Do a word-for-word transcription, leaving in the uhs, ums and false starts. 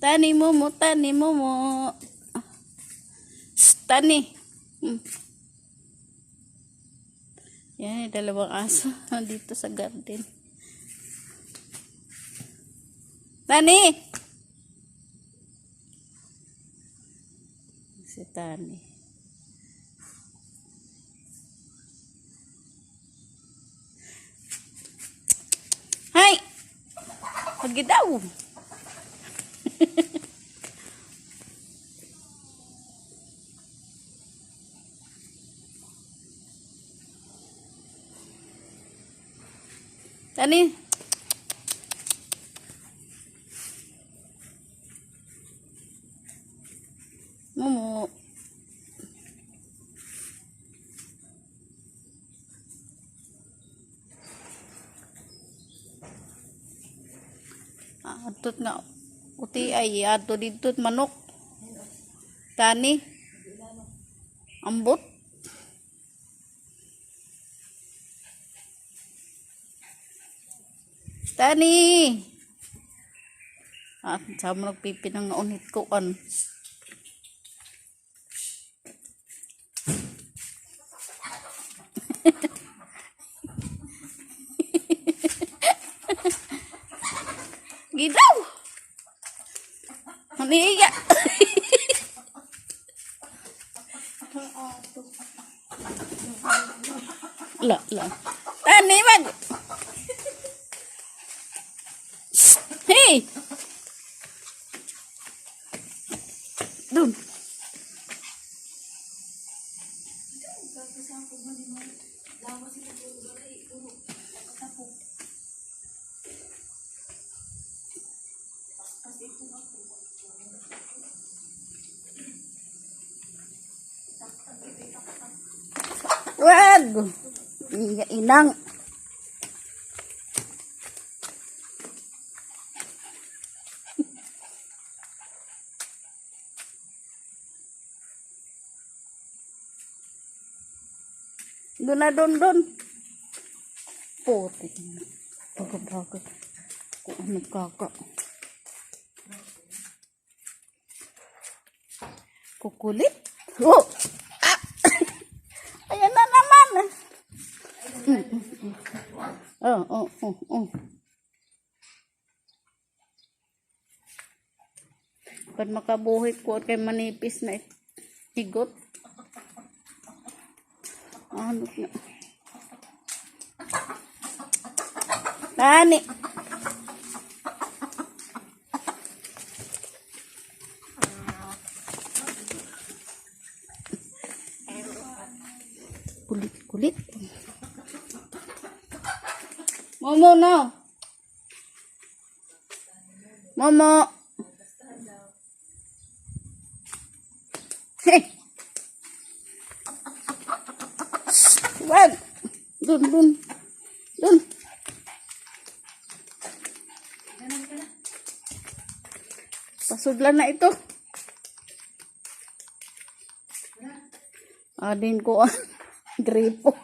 Tani, Momo, tani, Momo. Shh, tani. Hmm. Yan, may dalawang aso dito sa garden. Tani! Si Tani. Hay! Pagi daw. Tani. Momo. Ah, adtot nga uti ay, adto didto manok. Tani. Ambot. Tani. Ah, sama nagpipinangaon hit kuan. Gidaw. Maniya. La, la. Tani, mag. Hey! Dun. Wag! Iya, inang. Dun na, dun, dun. Puti. Baga-baga. Kung ano kaka. Kukulit. Oh! Ah! Ayan na naman. Mm, mm, mm. Oh, oh, oh, oh. Pag makabuhi ko, kay manipis na it-, higot. Ano na? Tani. Kulit, kulit. Momo, no. Momo. Hey. Wag. Dun, dun. Dun. Pasudlan na ito. Adin ko an gripo.